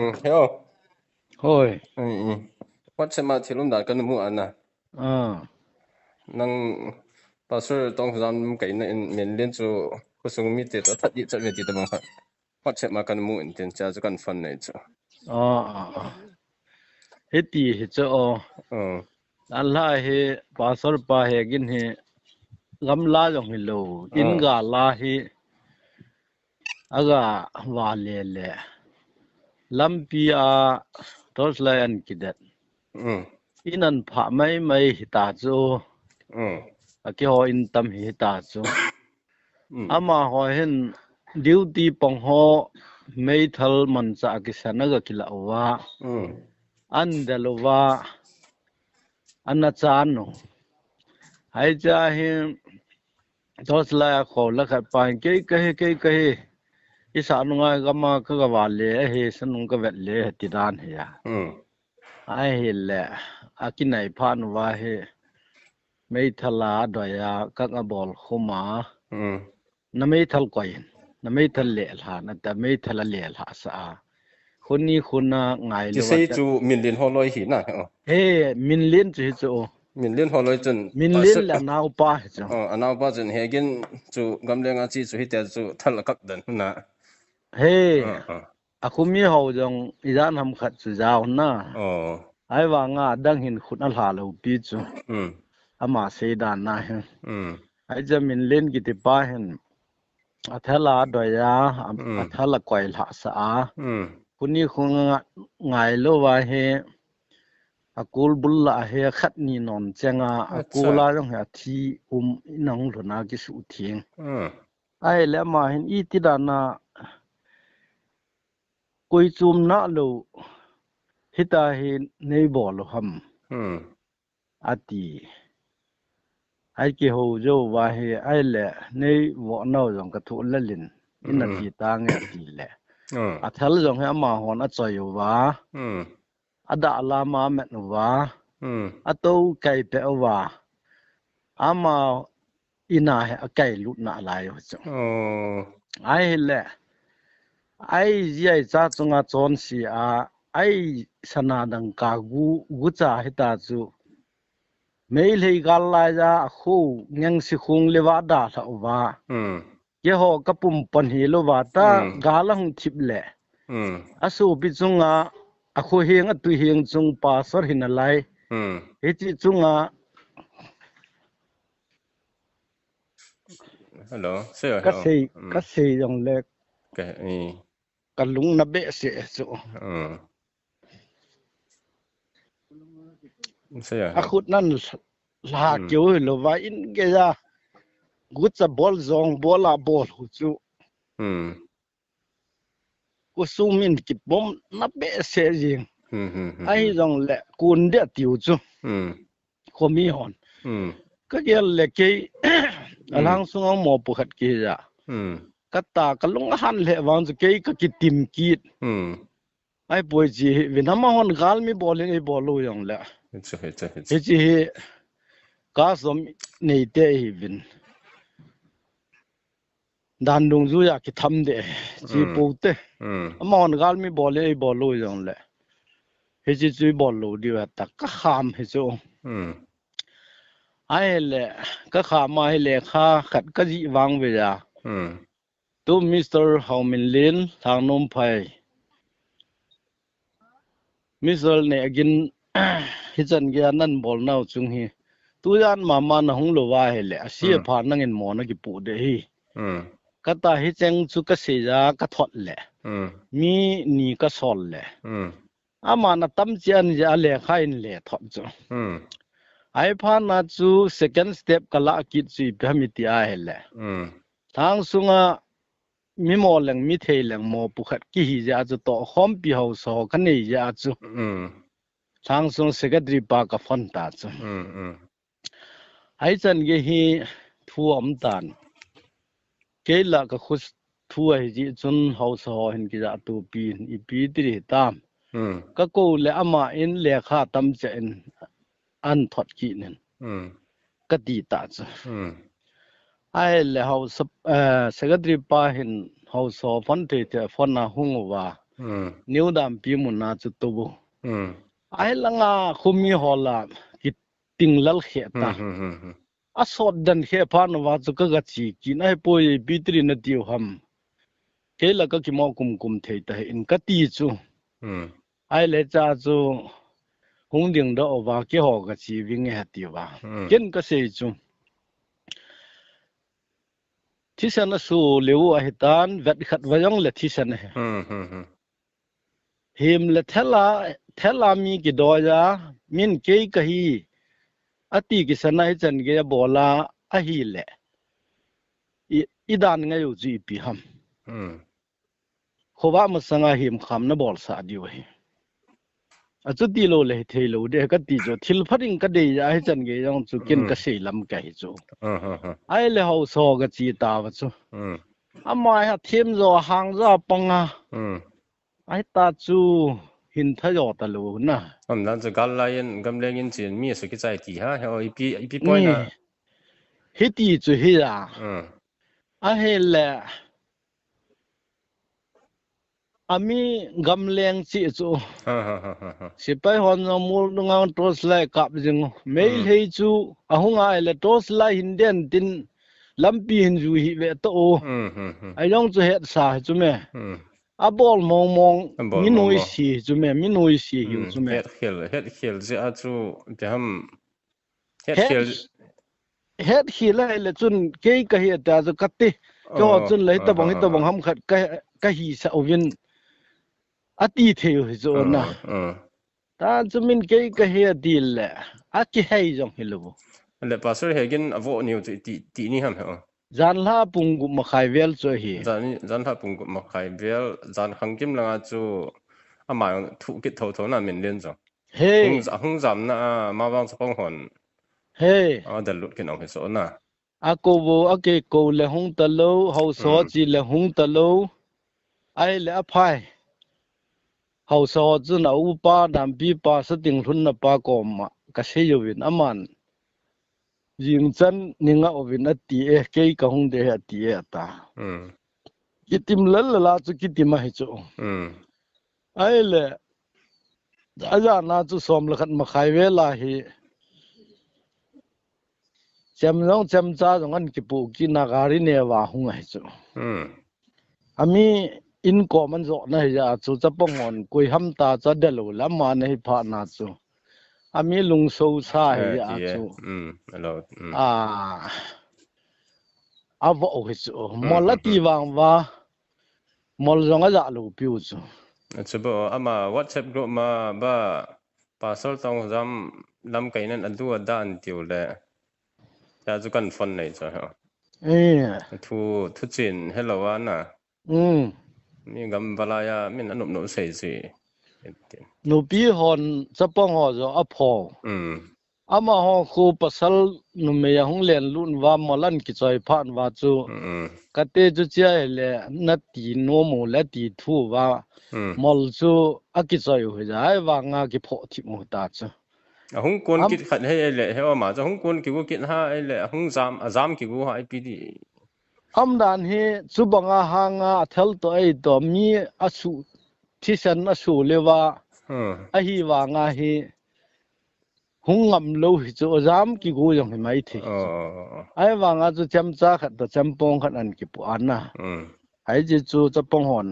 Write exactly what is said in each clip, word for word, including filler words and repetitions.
Hello. Hoi. WhatsApp ma thil um dan kan mu ana. Ah. Nang Pastor Tongzam kaina in Minlin chu khosung mite toh that ding chat ve ti tabang khat. WhatsApp ma kan mu in tin cha chu kan phone nei chu. Ah, ah, ah. Hiti hi chu o. Ala hi Pastor pa hi gin hi gamla jong hi lo. In ga la hi aga vale le. Lampi a torch light an kidet. In an pha mai mai hita chu. Akiho in tam hita chu. Amaho hin duty pang ho meithal manchah a kisan aga kila uva. An del uva. Ana chan u. Haicha hin torch light a kho la khat pa in kei kahi, kei kahi. Isa nunga gama ka ga vale ahi, sanung ka vet le ti dan hi a. Ahile, akinai phat uva hi, meithal a doi a, ka ga bol khum a. Na meithal koi in, na meithal le lha, na ta meithal a le lha sa a. Khuni khuna ngai lo. Kisei chu Minlin ho loi hi na. He, Minlin chu hi chu. Minlin ho loi chun. Minlin le anaupa hi chu. Anaupa chun he gin chu gamlenga chi chu hite chu thal a kap dan huna. He. Akhumi ho jong ijan ham khat chu jao na. Ahivanga adang hin khut alha lo pi chu. Ama sei dan na hin. Aija Minlin kiti pa hin. Athal a doi a, athal a koi lha sa a. Khuni khung ngai lo va hi. Akul bul la hi khat ni non chenga. Akul a jong hi athi um inang lhuna kisu thing. Ahile ama hin iti dan a koi chum na lo hita hi nei bol u ham. Ati. Ai kiho jo va hi ahile nei vo nau jong ka thu lalin. Ina ti tange ati le. Athal jong hi amahon achoi uva. Ada lama met uva. Ato kai pe uva. Ama ina hi akai lut na lai u chu. Ahile. Ai ji ai cha chunga chonse a ai sana dang ka gu, gu cha hita chu. Meilhei gal lai ja a khu ngeng si khung le va da lha uva. Keiho ka pum pan hi lo va ta gal a hung thip le. Asopi chunga akhu hing atu hing chung pastor hin alai. Hichi chunga Hello, sei o, ka sei, ka sei jong le. Ka lung na behseh chu. Akhut nan lha keu hi lo va in ge ja. Gucha bol jong bol a bol hu chu. Khosung min kipom na behseh jing. Ahi jong le kun dia tiu chu. Khomi hon. Ka gel le kei alang sunga mo pu khat ki ja. Ka ta ka lung ahan le vang chu kei ka kitim kit. Ai poi chi hi vin ama hon gal mi bol in ei bol lo jong le. Hichi hi ka som nei te hi vin. Dan dungjuia kitham de. Chi pu te. Amahon gal mi bol le, ei bol lo jong le. Hichi chu i bol lo diu heta ka kham hi chu. Ahile, ka kham ahile kha khat ka jih vang ve ja. Tu Mister Haominlen, Thangnomphai. Mister ne agin hichan gei a nan bol nau chung hi. Tujan mama na hung lo va hile, asia pha nangin mo na kipu de hi. Kata hicheng chu ka sei ja ka thot le. Mi ni ka sol le. Ama na tam chian ja le kha in le thot chu. Ai pha na chu second step ka la kit chu ipi ham iti ahile. Thang sunga mi mo leng, mi thei leng mo pu khat kihi jeh a chu toh khompi haosa ho ka nei jeh a chu. Thangsung secretary pa ka phone ta chu. Aichan gei hi thu a um tan. Kei la ka khut thu ahi jeh chun haosa ho hin kija tupi in ipi ti ding hitam. Ka kou le ama in lekha tam cha in an thot kit in. Ka ti ta chu. Ahile haosa, eh, secretary pa hin haosa phone thei thei phone a hung uva. Hmm. New Dampi muna chu tou. Hmm. Ahi langa khumi hola kiting lal khe ta. Hmm, hmm, hmm, hmm. A sot dan khe pha nova chu ka ga chi kit ahi poi, Pitri na tiu ham. Kei la ka kimo kum kum thei ta hi in ka ti chu. Hmm. Ahi le cha chu hung ding da ova ke ho ka chi ving e ha ti va. Hmm. Ken ka sei chu. Thisan a su leu ahi tan, vet khat va jong le thisan ahi. Hmm, hmm, hmm. Him le thela, thela mi kidoya, min kei ka hi, ati kisana hi chan gei a bola ahi le. I, i dan ngai u chu ipi ham. Hmm. Khova masanga him kham na bol sa diu ahi. A chu ti lo le thei lo de ka ti chu. Thil pha ding ka dei ya hi chan gei jong chu kin ka, hmm, sei lam ka hi chu. Hmm, hmm, hmm. Ahi le hausa ho ka chi ta va chu. Hmm. Ama ha thim jo hang jo panga. Hmm. Ahi ta chu hin tha jo ta lo na. Am dan chu gal lai in gam leng in chin mi su ki chai ti ha. He o ipi, ipi point na. Ni. Hi ti chu hi ya. Hmm. Ahi le. Ami gam leng chi chu. Ha, ha, ha, ha, ha. Sipai hon jong mol nunga torch light kap jing. Mei, hmm, lhei chu ahung a le torch light hin den tin lampi hin ju hi ve to. Hmm, hmm, hmm. Ahi jong chu het sa hi chu me. Hmm. A bol mong mong. A bol mi mong noi mong. Si hi chu me, mi noi si hi, hmm, chu me. Het khel, het khel si a chu te ham. Het, het khel. Het khel a le chun kei ka hi ta chu ka ti. Ka ho, oh, chun le, ah, tabang, ah, tabang, ah, ham khat ka, ka hi sa uvin. A ti thei u hi chu, oh, na. Oh. Ta chu min kei ka hi a ti le. A kihei jong hi lo. Le pastor he gin a vo niu chu ti, ti ni ham he, oh. Jan lha pung gup makhai vel chu hi. Jan, jan lha pung gup makhai vel, jan khang kim langa chu ama thu kit tho tho na min len chu. He. Hung, hung jam na a, ma vang chapang hon. He. A dal lut kin ong hi so na. A ko vo, a ke ko le hung ta lo, hausa, hmm, chi le hung ta lo. Ahi le a phai. Hausa ho chun a upa, dampi pa, sa ting hlun na pa koma ka sei uvin aman. Jing chan ni nga uvin a ti e, kei ka hung de a ti e a ta. Hmm. Kitim lal lal a chu kitim ahi chu. Hmm. Ahi le, a jan a chu som le khat makhai vel a hi. Chem jong chem cha jong an kipu kit na gari ne va hung ahi chu. Hmm. Ami in kom an jo na hi a chu chapang hon koi ham ta cha de lo la ma na hi pha na chu. Ami lungso sa hi, eh, a ti e chu. Hmm, hello. Hmm. A. A vo hi chu. Hmm, mol a, hmm, ti, hmm, vang va. Mol jong a ja lo piu chu. A chu bo ama WhatsApp group ma ba pastor tong jam lam kai nan a du a dan tiu le. Ya chu kan phone nei chu ha. Eh. Thu, thu chin hello a na. Hmm. Mi gam vala ya min a nup nup sei si. Nupi hon chapang ho jo a pho. Hmm. Ama ho khu pasal numei a hung len lut va mol an kichoi phan va chu. Mm, mm. Ka te chu chia le na ti nom u le ti thu va. Mm. Mol chu a kichoi u hi ja, ahi vanga kipho thim u ta chu. A hung kon kit khat he le, he ama chu hung kon kigu kit ha, he le, a hung jam, a jam kigu ha, ipi di. Am dan hi, chu banga hanga a thal to ei to, mi a su, thisan a su le va. Hmm. Ahi vanga hi, hung ngam lo hi chu, a jam kigu jong hi mai thei. Oh, oh, oh, oh. Ahi vanga chu chemcha khat to chempong khat an kipu ana. Hmm. Ahi ji chu chapang hon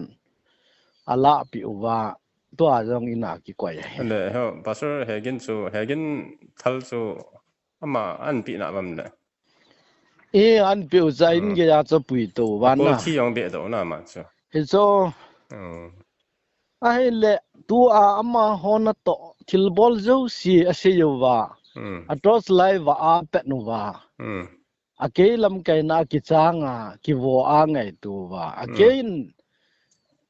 a lahpi u va, tua jong ina kikoi ahi. Le, he, Pastor, he gin chu, he gin thal chu, ama an pi na vam le. E, an pi u cha in, hmm, ge ya cha pui to va na. Kol thi jong be do na ma chu. Hi chu. Hmm. Ahi le, tua ama hon a to, thil bol jouse a sei u va. Hmm. A torch light va a pet u va. Hmm. A kei lamkaina kichang a, kivo a ngaito va. A, hmm, kei in,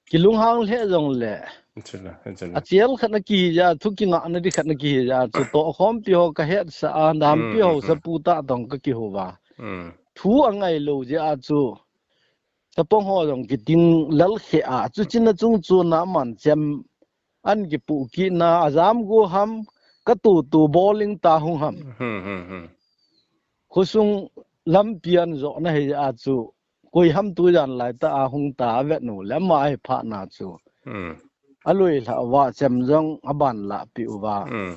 kilunghang lheh jong le. Chula, chula. A chel khat na kihi ja, thu kingah na di khat na kihi ja, chu to khompi ho ka hetsa a, dampi, hmm, ho, hmm, sa, hmm, pu ta tong ka kiho va. Hmm. Thu a ngai lo ja chu. Chapang ho jong kiting lal khe a, chu chin a chung chu na man chem an kipu kit na, a jam gu ham, ka tu tu bowling ta hung ham. Hmm, hmm, hmm. Khosung lampi an jo na hi a chu, koi ham tu jan lai ta a hung ta a vet nu le ma hi pha na chu. Hmm. alui lha uva, chem jong aban lahpi uva. Hmm.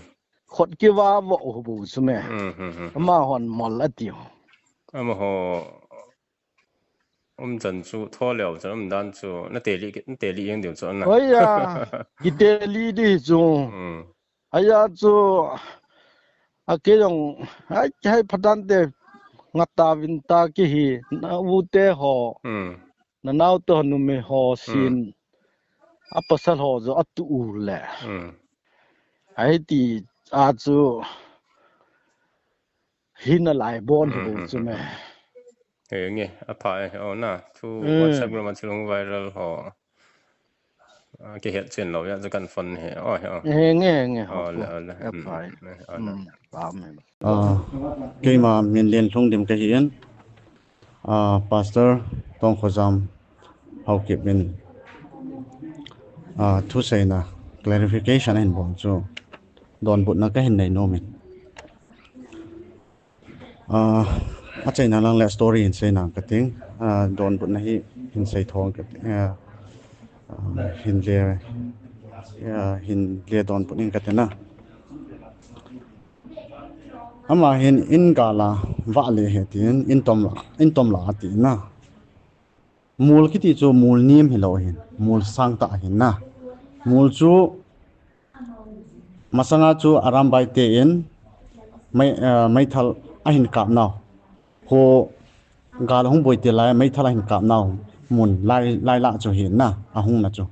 Khut kiva vo u bu chu me. Hmm, hmm, hmm, hmm. Amahon mol ati u. Amaho umchan chu tho leo chan umdan chu nateli, nateli jeng diu chu na. Oi ya, kiteli di chu. Hmm. Aya chu, a kei jong, ai, hai phatah te ngata vin ta kihi, na u te ho, Hmm. na nao te ho, numei ho, Hmm. sin, a pasal ho jo atu u le. Hmm. Ai ti a chu, hina lai bon hi Hmm, bo hmm, chu hmm, me. Hmm. He nge, apha e, oh na, thu Hmm. WhatsApp group a thil hung viral ho. Ah, kihet chen lou, ya, chu kan phone he, oh, he, oh. He nge, he nge, Oh, ho le, po. oh, le. Hmm, Apha e. hmm, oh, le. Hmm, pa me. Ah, keima min Lenlhungdim kahi in. Ah, Pastor Tongkhojam Haokip in, ah, thuseina clarification ahin bol chu donbutna kahin nei nom in. Ah, achaina lang le story hin seina kating, ah, donbutna hi hin sei thong kati, ah, ah, hin le, ah, hin le donbut in kati na. Ama hin in gal a vah le he tin, in tom la, in tom la ati na. Mol kiti chu mol nem hilou hin, mol sang tah ahin na. Mol chu masanga chu Arambai te in mei, eh, meithal ahin kap nau. Ho gal hung boi te lai meithal ahin kap nau. Mun lai, lai la chu hin na, ahung na chu.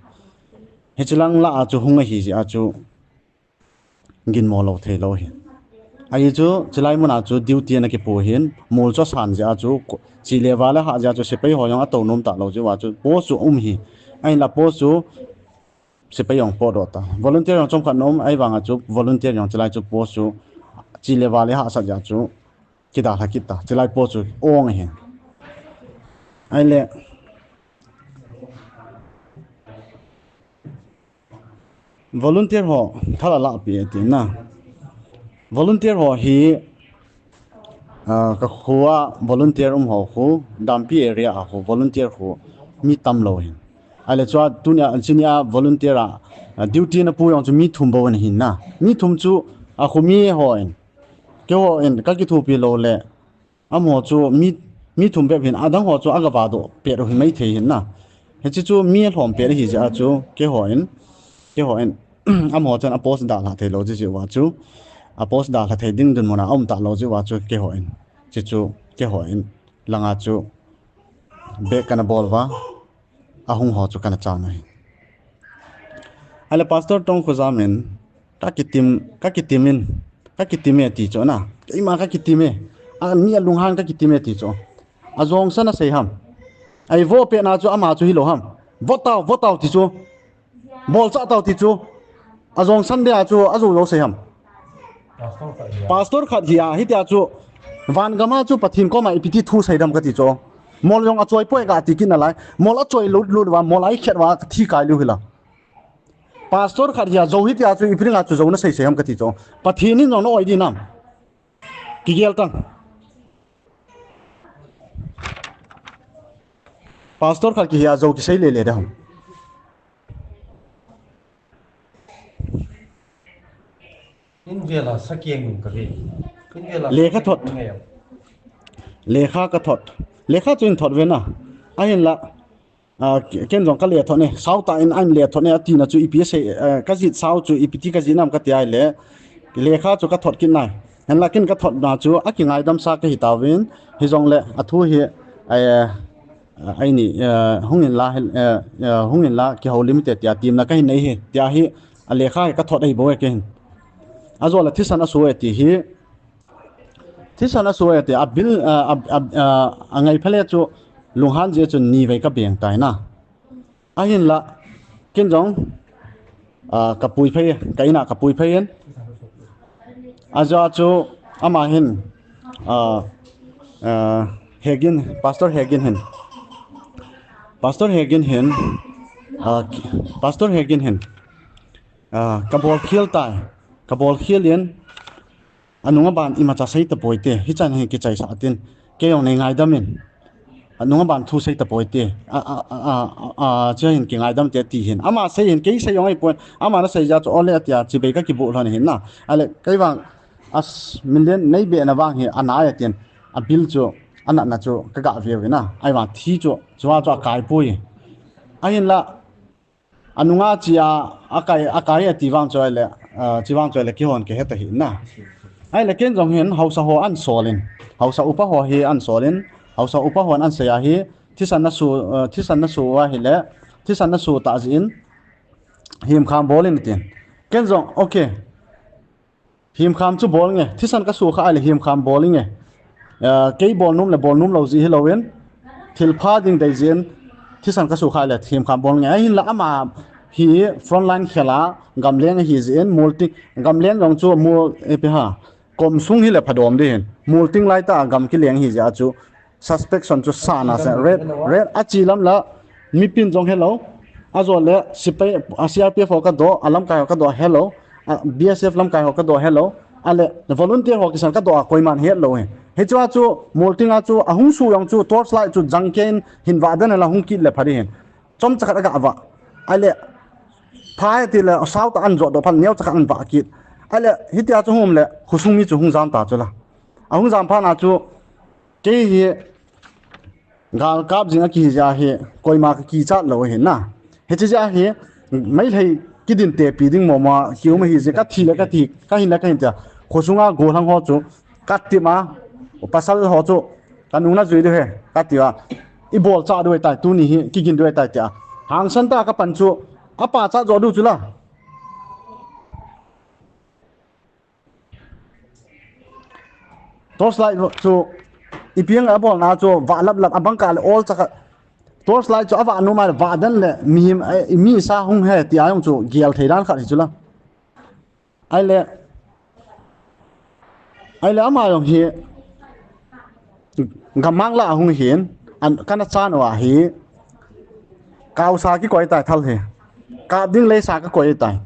Hichi lang la a chu hung ahi jeh a chu ginmo lou thei lou hin. Ahi chu, chilai mun a chu duty ana kipo hin, mol chu asan jeh a chu, ko-, chi le va le hah jeh a chu, sepai ho jong atou nom ta lou jeh uva chu, post chu um hi. Ahin la post chu, sepai jong podoh ta. Volunteer jong chomkhat na um, ahivang a chu, volunteer jong chilai chu post chu, chi le va le hah sah jeh a chu, kidalha kit ta. Chilai post chu, ong ahin. Ahile, Volunteer ho thal alah pi ati na. Volunteer ho hi, ah, ka khua volunteer um ho khu, Dampi area a khu, volunteer khu mi tam lou hin. Ahile chua tunia, chinia volunteer a, ah, duty na pu jong chu mi thum bou ana hin na. Mi thum chu a khu mi ho in. Keiho in, ka kithopi lou le. Amaho chu mi, mi thum bep hin, adang ho chu aga vadoh pet u hi maithei hin na. Hichi chu mi alhom pet ahi jeh a chu, keiho in, keiho in, amaho chun a post dalha thei lou jeh uva chu, a post dalha thei ding dinmun a um ta lou jeh uva chu, keiho in, hichi chu, keiho in, langa chu, bek kana bol uva, ahung ho chu kana chan u ahi. Ahile Pastor Tongkhojam in, ka kitim, ka kitim in, ka kitim e ti chu na. Keima ka kitim e. A, mi alunghan ka kitim e ti chu. Ajongsan asei ham. Ahi vo pet na chu ama chu hilou ham. Vo tao, vo tao ti chu. Bolcha tao ti chu. Ajongsan dia chu, ajou jou sei ham. Pastor khat hi a, hitia chu, van gam a chu Pathen koma ipi ti thu sei dam kati chu. Mol jong achoi poi kati kit nalai. Mol achoi lut lut uva, mol a ikhet uva, thi kai lou hila. Pastor khat hi a, jou hitia chu, ipi dinga chu jou na sei sei ham kati chu. Pathen in jong na oi di nam. Kigel tang. Pastor khat kihi a jou kisei le le de ham. In vela sakiang ka ve. In vela lekha thot. Lekha ka thot. Lekha chu in thot ve na. Ahin la, ah, ke-, ken jong ka le thot ne. Sau ta in ain le thot ne. Ati na chu ipi sei, eh, ka jih sau chu ipi ti ka jih nam kati ahile. Lekha chu ka thot kit nai. Hen la ken ka thot na chu a kingaidam sa ka hi tauvin. Hijong le a thu hi, eh, aini, eh, hung in la, eh, eh, hung in la, kihoulim te tia tim na ka hin nei hi. Tia hi, a lekha hi ka thot ahi bou e kei hin. Ajo la thisan aso e ti hi. Thisan aso e ti a bil, a, a, a, a, a ngai phale chu lunghan jeh chu ni vei ka beng tai na. Ahin la, ken jong, a, ka pui phei, ka in a ka pui phei in. Ajo chu ama hin, a, a, Hegin, Pastor Hegin hin. Pastor Hegin hin, a, Pastor Hegin hin. Ah, ka bol khel tai. Ka bol khel in, anung aban imacha sei tapoi te. Hichan hi kichai sa tin. Kei jong nei ngaidam in. Anung aban thu sei tapoi te. A, a, a, a, a, chia hin kingaidam te ti hin. Ama sei hin, kei sei jong ahipoi. Ama na sei jeh chu ole atia, chibai ka kibu lhon hin na. Ale, kei vang, as, million nei be na vang hi, anai atin. A bil chu, anatna chu, ka ga ve ve na. Ahivang thi chu, chua chu akai poi. Ahinla, anunga chia, akai, akai ati vang chu ahile, ah, chi vang chu ahile, kihon ke heta hi na. Ahile ken jong hin, haosa ho an solin. Haosa upa ho hi an solin. Haosa upa ho an sei ahi. Thisan na su, ah, thisan na su ahile. Thisan na su ta jin. Himkham bolin tin. Ken jong, okay. Himkham chu bol nge, thisan ka su kha ahile himkham bol nge. Eh, kei bol nom le bol nom lou jeh hi louvin, thil pha ding dei jeh in, thisan ka su kha ahile himkham bol nge. Ahinla ama hi frontline khel a, gamleng ahi jeh in, multi, gamleng jong chu mul, ipi ham, kom sung hile phadom ding hin. Multing lai ta gam kileng ahi jeh a chu, suspicion chu sana sa red, red achi lam la mipin jong helou. Ajole sipai, a C R P F ho kadoh, a lamkai ho kadoh helou. A B S F lamkai ho kadoh helou. Ale volunteer ho kisan kadoh a koiman helou hi. Hichua chu multing a chu ahung su jong chu torch light chu jangken hin vah den la hung kit le phadi hin. Chomcha khat aga vah. Ale phai ti le sau ta an jo doh phan neocha khat an vah kit. Ale hitia chu hung um le khosung mi chu hung jam ta chu la. Ahung jam phat na chu kei hi gal kap jing a kihi jeh a hi, koima ka kichat lou ahi na. Hiche jeh a hi, Meitei kidin tepi ding mama, kium ahi jeh, ka thi le ka thi, ka hin le ka hin tia. Khosunga golhang ho chu, ka tima, pasal ho chu, ka nung na jui diu ahi, ka tia. I bolcha diu ahitai, tuni hi, kigin diu ahitai tia. Hangsan ta ka pan chu, apa cha jo diu chu la. Torch light chu, ipi a bolna chu, vah lap lap, abang ka le ol chaka. Torch light chu, avah nom a le, vah den le, mi, eh, mi sa hung he, tia jong chu, gel thei dan khat hi chu la. Ahile, ahile ama jong hi, Gammang lah a hung hin, an, kana chan uva hi, kaosa kikoi tai thal hi. Kap ding leisa kakoi tai.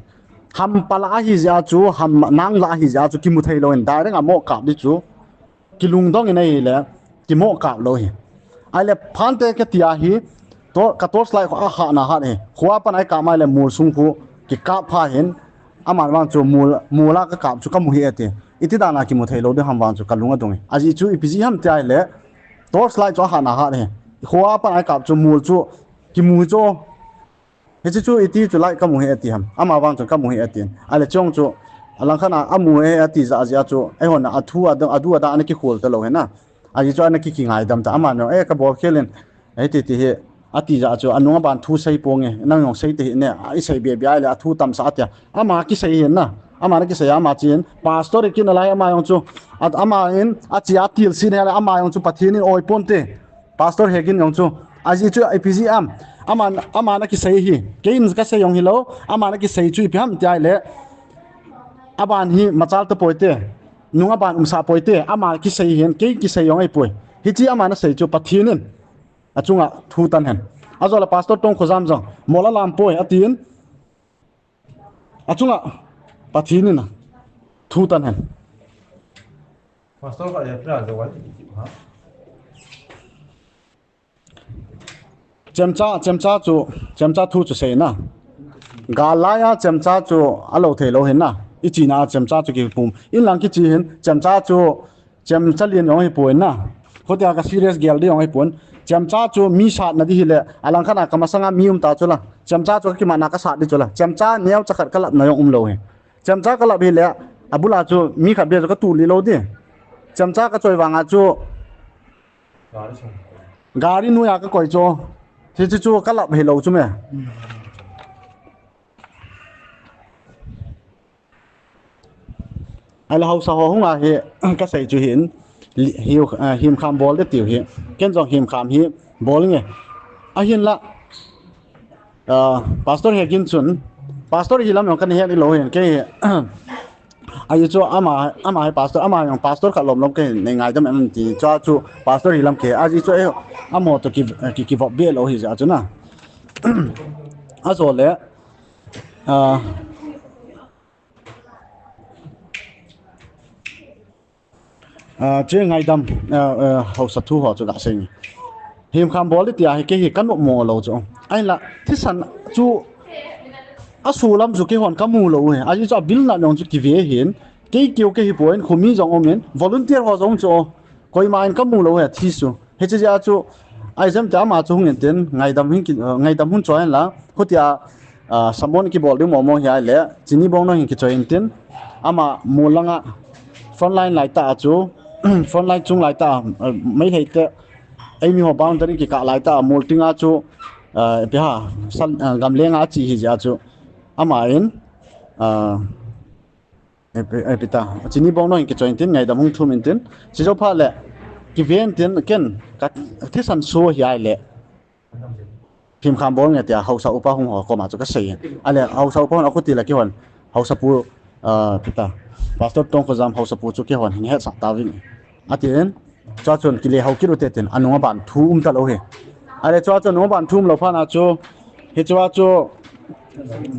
Hampa lah ahi jeh a chu, ham nang lah ahi jeh a chu, kimu thei lou in, direct a mo kap di chu. Kilungdong in ahile, kimo kap lou hi. Ahile, phante kati ahi, To, ka torch light khu ahahna hat hi. Khua pan a ikap mai le mol sung khu kikap pha hin. Aman vang chu mol, mol a kakap chu kamu hi ati. Iti dan a kimu thei lou ding ham vang chu kalung adong hi. Ajeh chu ipi jeh ham tia ahile. Torch light chu ahahna hat hi. Khua pan a ikap chu mol chu kimu hi chu. Hiche chu iti chu light kamu hi ati ham. Ama vang chu kamu hi ati. Ahile chong chu alangkhat a amu hi ati jeh a chu. Eihon a athu a, adu ada ana kikhol talou hi na. Ajeh chu ana ki, kingaidam ta. Aman jong, eh, kabol khel in. Hiti ti hi, ati jeh chu, anung aban thu sei ponge, nang jong sei ti hi ne, a, isei be be ahile, athu tamsah atia. Ama kisei hi na, ama na kisei ama chin, pastor hi kin alai ama jong chu, at ama in, achi atil sin hele, ama jong chu Pathen in oi ponte. Pastor hi kin jong chu, ajeh chu, ipi jeh ham, ama, ama na kisei hi, kei in kasei jong hilou, ama na kisei chu ipi ham ti ahile, aban hi machal tapoi te, nung aban umsah poi te, ama kisei hin, kei kisei jong ahipoi. Hiche ama nasei chu Pathen in. Achunga thu tan hen. Ajole Pastor Tongkhojam jong, mol alam poi, atin. Achunga Pathen in a thu tan hen. Pastor ka ya pra jo wa ti ha. Chemcha, chemcha chu, chemcha thu chu sei na. Gal lai a chemcha chu alou thei lou hin na. Ichina chemcha chu kipum. In lang kichi hin, chemcha chu, chemcha lien jong hipoi na. Khotia ka serious gel di jong hipon. Chemcha chu mi satna di hile, alangkhat a kamasanga mi um ta chu la. Chemcha chu kakimana kasat di chu la. Chemcha neocha khat kalapna jong umlou hi. Chemcha kalap hile, abula chu mi khat be chu katu lih lou di. Chemcha kachoi vanga chu Gari noiya kakoi chu. Hiche chu kalap hilou chu me. Ahile haosa ho hunga hi kasei chu hin, hi, eh, himkham bol de tiu hi. Ken jong himkham hi bol nge. Ahinla, Ah, Pastor Hegin chun, Pastor hi lam jong kana het lou hin, kei hi, ajeh chu ama, ama hi Pastor, ama jong Pastor khat lom lom kei hi, nei ngaidam em ti, chua chu Pastor hi lam kei, ajeh chu, eh, amaho toh ki, ki, kivop be lou hi jeh chu na. Ajole, ah, Ah, che ngaidam, ah, ah, haosa thu ho chu gasei. Himkham bol tia hi kei hi ka nop mo lou chu. Ahinla, thisan chu a sulam chu keihon ka mu lou hi. Ajeh chu a bil na jong chu kive hin. Kei keu kei hi poi, khomi jong um in, volunteer ho jong chu. Koima in ka mu lou hi, thi chu. Hiche jeh a chu, ai jem te ama chu hung in tin, ngaidam hin ki, ngaidam hun choi la. Hutia, ah, samon kibol ding mo mo hi ai le, chini bong no hin kichoi in tin. Ama mu langa, frontline lai ta chu, frontline chung lai ta, ah, Meitei te, eimi ho boundary kikah lai ta, Molting a chu, ah, ipi ham, sal, ah, gamleng a chi hi jeh a chu. Ama in, ah, ipi, ipi ta, chini bong no hin kichoi in tin, ngaidam hung thum in tin. Chi jou phat le, kiven tin, ken, ka thisan chu hi ai le. Himkham bol nge tia, haosa upa hung ho koma chu ka sei in. Ale, haosa upa hon a khuti la keihon. Haosa pu, ah, ipi ta. Pastor Tongkhojam haosa pu chu keihon hin hetsah tauvin. Atin, chua chun kile hou kit u te tin, anung aban thu um ta lou hi. Ale, chua chun nung aban thu um lou phat na chu, hichua chu,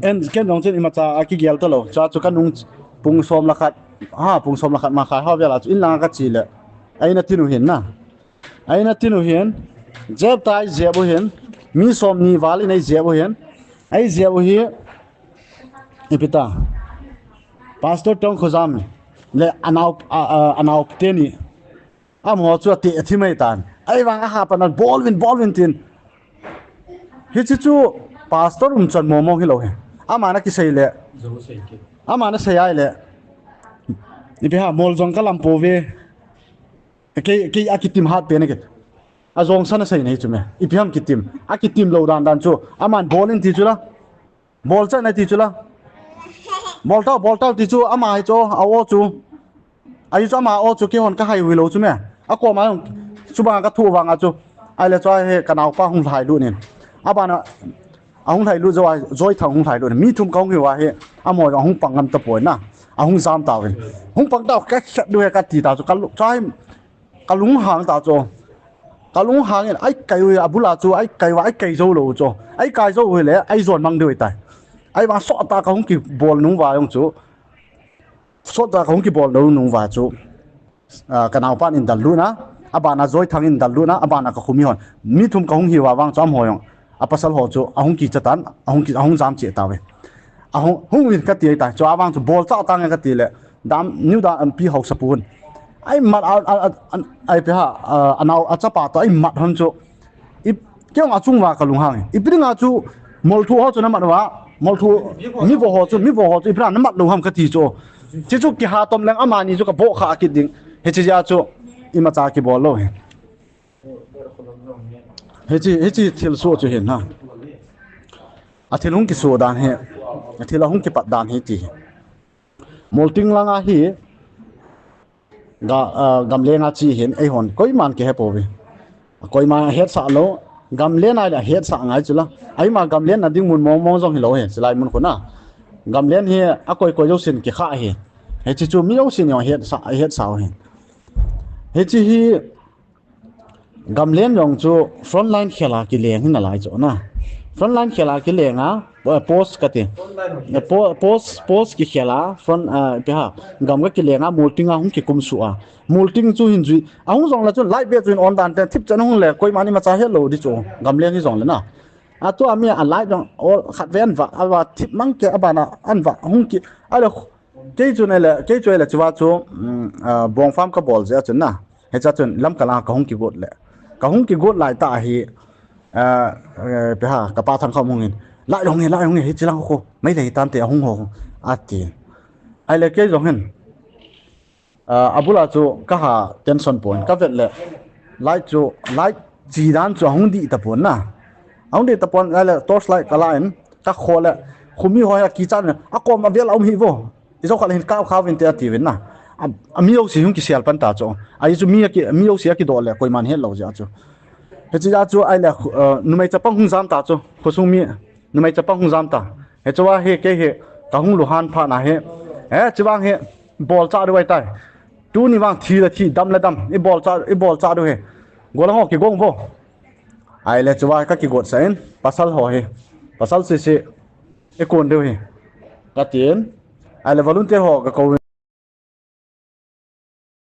en, ken jong chun imacha a kigel ta lou. Chua chu ka nung pung som le khat, ha, pung som le khat ma khai ho vel a chu, in langa ka che le. Ahin a tin u hin na. Ahin a tin u hin, jep ta ei jep u hin, mi som ni val in ei jep u hin, ei jep u hi, ipi ta, Pastor Tongkhojam le anao, a, a, anao teni, amaho chu ati, athi mai tan. Ahivang a hapan a bol uvin, bol uvin tin. Hiche chu Pastor umchan mo mo hi lou hi. Ama na kisei le. Ama na sei ai le. Ipi ham, mol jong ka lam pouve. Kei, kei a kitim hat pen a kei. A jong san a sei nei chu me. Ipi ham kitim. A kitim lou dan dan chu. Aman bol in ti chu la. Bol cha na ti chu la. Bol tao, bol tao ti chu ama hi chu, a o chu. Ahi chu ama o chu keihon ka hai hui lou chu me. A koma jong chu bang ka thu vang a chu. Ai le chu a hi ka naopa hung lhai lut in. Abana, ahung lhai lut jou a, Joithang hung lhai lut in. Mi thum ka hung hi uva hi. Amaho jong ahung pang ngam ta poi na. Ahung jam tauvin. Hung pang tao ka khat du he ka ti ta chu. Ka lu-, chu a hi Ka lunghang ta chu. Ka lunghang in, ai kai u a bula chu, ai kai uva, ai kai jou lou chu. Ai kai jou u le, ai jon mang diu tai. Ahivang sot ta ka hung kibol nung uva jong chu. Sot ta ka hung kibol nung, nung uva chu. Ah, ka naopan in dal lut na, abana Joithang in dal lut na, abana ka khomi hon. Mi thum ka hung hi uva vang chu amaho jong. A pasal ho chu, ahung kicha tan, ahung ki, ahung jam cheh tauve. Ahung, hung uvin ka ti tai, chu avang chu bol cha tange ka ti le, dam, niu da ampi haosa pun. Ai mat a, a, a, a, ai pe ha, a, anao, a chapa to, ai mat hon chu. I, kei jong achung uva ka lunghang. Ipi dinga chu, molthu ho chu na mat uva, molthu, mi vo ho chu, mi vo ho chu, ipi dinga na mat lou ham ka ti chu. Chi chu kiha tom leng amani chu ka bo kha kit ding. Hiche jeh a chu, imacha kibol lou hi. Hiche, hiche thil soh chu hin ha. A thil hung kisoh dan hi. A thil a hung kipat dan hi ti hi. Molting langa hi. Ga, ah, gamlenga chi hin eihon koiman kihe pouve. Koima hetsah lou. Gamlen a le hetsah ngai chu la. Ahima gamlen na ding mun mong mong jong hi lou hi. Chulai mun khu na. Gamlen hi a koi koi jousen kikha hi. Hiche chu mi jousen jong hetsah, hetsah u hi. Hiche hi Gamlen jong chu frontline khel a kileng hi nalai chu na. Frontline khel a kileng a, eh, post kati. Eh, po-, post, post kikhel a, front, ah, ipi ham, gam ka kileng a, Molting a hung kikum suh a. Molting chu hin jui. Ahung jong le chu light ve chu hin on dan te, thip chan hung le, koiman imacha helou di chu. Gamlen hi jong le na. A tua mi a light jong, all khat ven va, a va thip mang ke, abana, an va, hung ki, a le, Kei chu nele, kei chu ele chuva chu, um, ah, bong farm ka bol jeh a chun na. Hiche a chun lamkal a ka hung kigot le. Ka hung kigot lai tah hi, ah, eh, ipi ham, ka pa Thangkham hung in. Lai hung e, lai hung e, hiche lang khu. Meitei tante ahung ho. Ati. Ahile kei jong hin. Ah, abul a chu ka ha tension pon. Ka vet le. Light chu, light chi dan chu ahung dih tapon na. Ahung dih tapon, ahile torch light ka la in. Ka kho le. Khomi ho hi a kichat in. A kom a vel a um hi vo. Ijou khat le hin kap kha uvin te ati uvin na. A, a mi jouse hung kisel pan ta chu. Ahi chu mi a ki, mi jouse a kidoh le koiman het lou jeh a chu. Hiche a chu ahile, eh, numei chapang hung jam ta chu. Khosung mi numei chapang hung jam ta. Hiche a hi kei hi ka hung lunghan phat na hi. Eh, chuvang hi bolcha diu ahitai. Tuni vang thi le thi, dam le dam. I bolcha, i bolcha diu hi. Gollhang ho kigong vo. Ahile chuvang ka kigot sah in. Pasal ho hi. Pasal sese. I kon diu hi. Ka tin. Ahile volunteer ho ka kou